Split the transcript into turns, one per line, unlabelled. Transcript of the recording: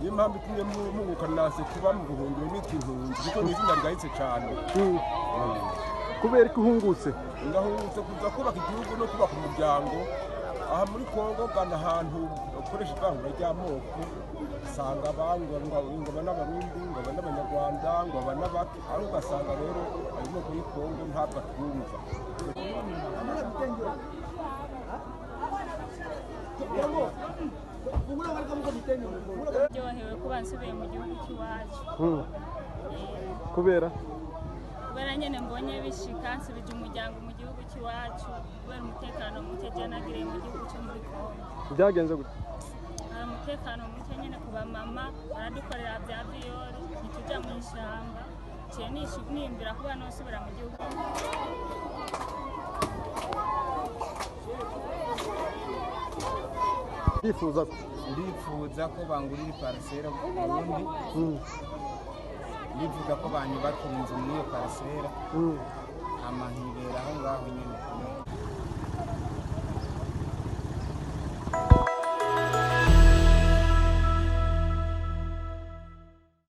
Niyo mpamvu itumye munguka nase kuba mu buhungiro nitwa impunzi kuko ni izina rigayitse cyane.
Kubera ko uhungutse?
Ngahungutse kuza kubaka igihugu no kubaka umuryango aha muri Kongo. Gana ahantu bakoresha ivangura ry'amoko, usanga abangwa ngo aba n'Abarundi, ngo aba n'Abanyarwanda, ngo aba n'abaki, ariko ugasanga rero ayo moko y'i Kongo ntabwo atwumva.
Ryohewe kuba nsubiye mu gihugu cy'iwacu.
Kubera?
Kubera nyine mbonye bishika nsubije umuryango mu gihugu cy'iwacu, kubera umutekano muke je nagiriye mu gihugu cyo muri Kongo.
Byagenze gute?
Hari umutekano muke nyine ku bamama, baradukorera bya viyori, ntituja mu ishyamba. Ciye nimbira kuba nosubira mu gihugu.
Ndifuza ko
Ndifuza ko bangurira iparasera mu Burundi. Ndifuza ko banyubakira inzu muri iyo parasera, hama nkibera aho ngaho nyine.